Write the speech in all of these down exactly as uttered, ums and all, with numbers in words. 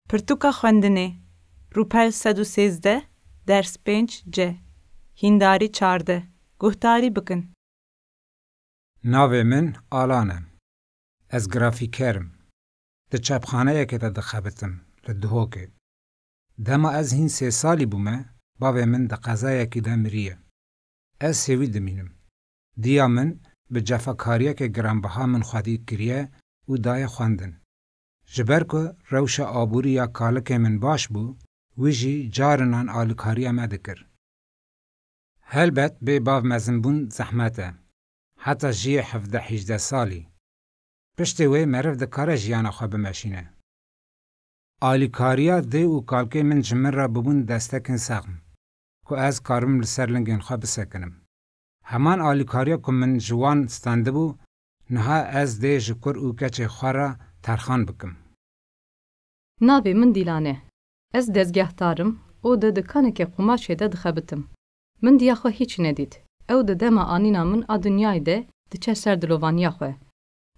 Pirtûka xwendinê, rûpel sed û sêzdeh, ders pênc C, hîndarî çardeh, guhdarî bikin. Navê min Alan e. Ez grafîker im. Di çapxaneyekê de dixebitim, li Duhokê. Dema ez hîn sê salî bûme, bavê min di qezayekî de miriye. Ez sêwî dimînim. Diya min bi cefakariyekê giranbiha min xwedî kiriye û daye xwendin. Ji ber ku rewşa aborî ya kalikê min baş bû, wî jî carinan alîkariya me dikir. Helbet bê bav mezinbûn zehmet e. Heta jiyê hevdeh hîjdeh salî. Piştê wê meriv dikare jiyana xwe bimeşîne. Alîkariya dê û kalkê min ji min re bibûn destekin sexm, ku ez karim li ser lingên xwe bisekinim. Heman alîkariya ku min ji wan standibû, niha ez dê ji kur û keçê xwe re terxan bikim. Navê min Dîlan e. Ez dezgehdar im û di dikaneke qumaşê de dixebitim. Min diya xwe hîç nedît. Ew di dema anîna min a dinyayê de diçe ser dilovaniya xwe.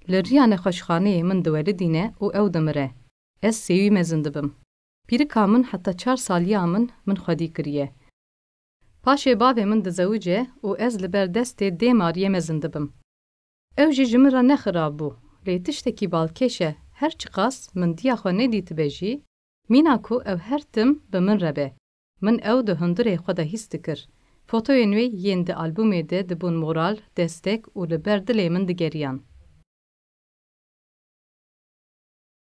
Li riya nexweşxaneyê min diwelidîne û ew dimire. Ez sêwî mezin dibim. Pîrika min heta çar saliya min min xwedî kiriye. Paşê bavê min dizewice û ez li ber destê dê Mariyê mezin dibim. Ew jî ji min re ne xirab bû, lê tiştekî balkêş e, her çiqas min diya xwe nedîtibe jî, mîna ku ew her tim bi min re be, min ew di hundirê xwe de hîs dikir. Fotoyên wê yên di albûmê de dibûn moral, destek û li ber dilê min digeriyan.